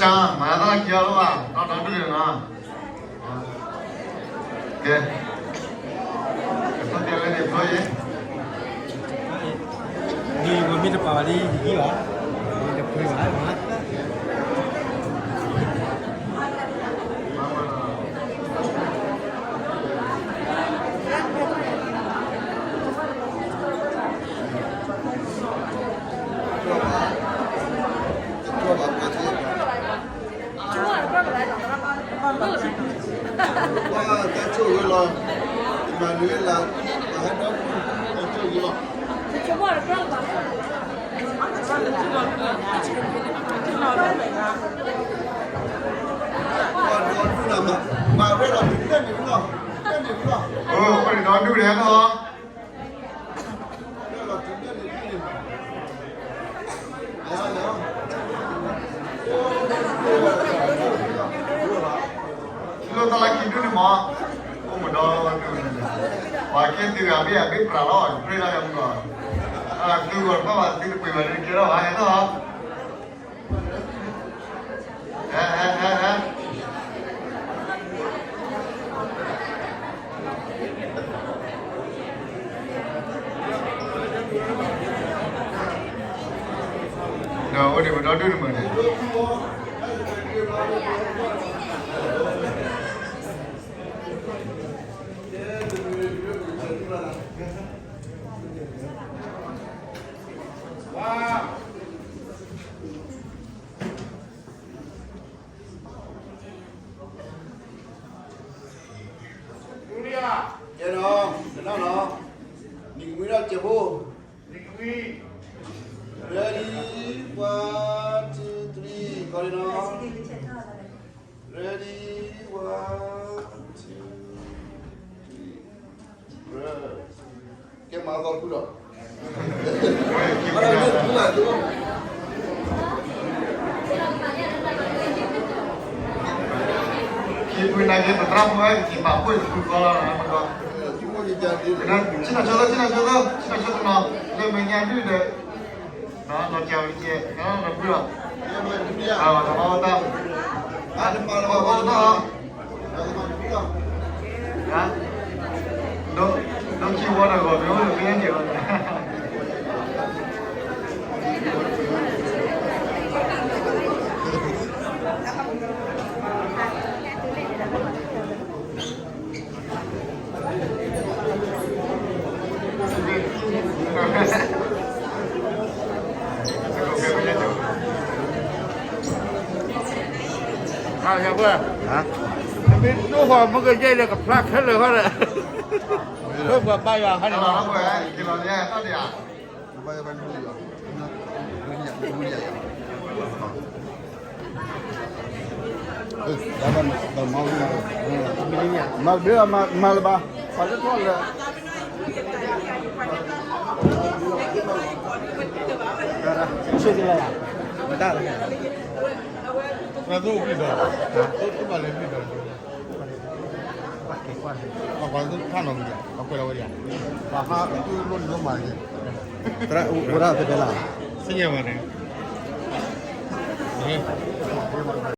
မၤသးခံအီၤလၢဘၣ် ဒီဒူၣ်န့ၣ်နီၤ, ကဲ, ကဲ, ဒ်ဝဲမ့ၢ်တပာ်ဘၣ်ဒ်ယကံဘၣ်, တပှ့ၤဘၣ်မး. တၢ်ဆိၣ်ဂ့ၤလီၤ, မၤနုၤလၢ, တၢ်ဆိၣ်ဂ့ၤလီၤ. မၤဝဲဒီးဒုးနဲၣ်န့ၣ်လီၤ, နဲၣ်န့ၣ်လီၤ, အိၣ်ဒီးဒုးနဲၣ်လီၤ. လၢတၢ်လၢခံဒုန့ၣ်မး, အိၣ်မဒီးဒုန့ၣ်, ပှၤက့ၤသုးဂၤဘ့ၣ်အဘ့ၣ်ပြးလီၤ ပြ့ဒၣ်လၢမုၢ်ကီး, သုဂီၤတဖၣ်ဘၣ်သုတပှ့ၤဘၣ်ဒုကဲထီၣ်ဘၣ်ဟဲထီၣ်. ဒီးအိၣ်ဒံးပဒီဒုၣ်တမုာ်န့ၣ်, ကဲနီၤ, ကနၣ်နီၤ, နံၤကမှံဒီးကဲးဖိ, ready, one, two, three, ကီးလံနီၤ, ready, one, two, three, ကဲမၤသီတဖုဒီး, ခံပှ့ၤနာ်က့ၤ ပသရၣ်ဖိဟဲက့ၤပာ်ဖှိၣ်တဖုဃီလီၤ, ဆ့ၣ်နီၤဆိသီ ဆ့ၣ်နီၤဆိသီ ဆ့ၣ်နီၤဆိတနီၤ, လၢမဲာ်ညါဒုၣ်ဒီး, နီၤကၢဝံၤကဲ, နီၤဘုလီၤ, တၢ်ဘၣ်တၢ်, တၢ်ဘၣ်တၢ်, ဒီးခံဝီဒီးဂီၤမ့ၢ်အိၣ်လၢဖဲန့ၣ်, မ့ၢ်ဒိၣ်ဃီၤမ့ၢ်ကယဲၢ်လၢကဖျါခဲလၢာ်ဃီဒီး, လၢပှၤဘါယွၤခါန့ၣ်, မၤလၢၤဘၣ်, ပှၤလၢထီၣ်လၢ, ပှၤသိၣ်ဘျုးဒီး, သိၣ်ဘၣ်လဲၤဘျုးဒီး, ပှၤသိၣ်ဖးနီၤဝဲဒၣ်, ပှၤကွဲးလီၤဝဲဒၣ်, ပှၤဟးတူၢ်လိၣ်န့ၣ်လီၤမၤန့ၣ်, သရၣ်အိၣ်ဝဲဒၣ်ဖဲဖဲလၢ, သ့ၣ်ညါဘၣ်န့ၣ်,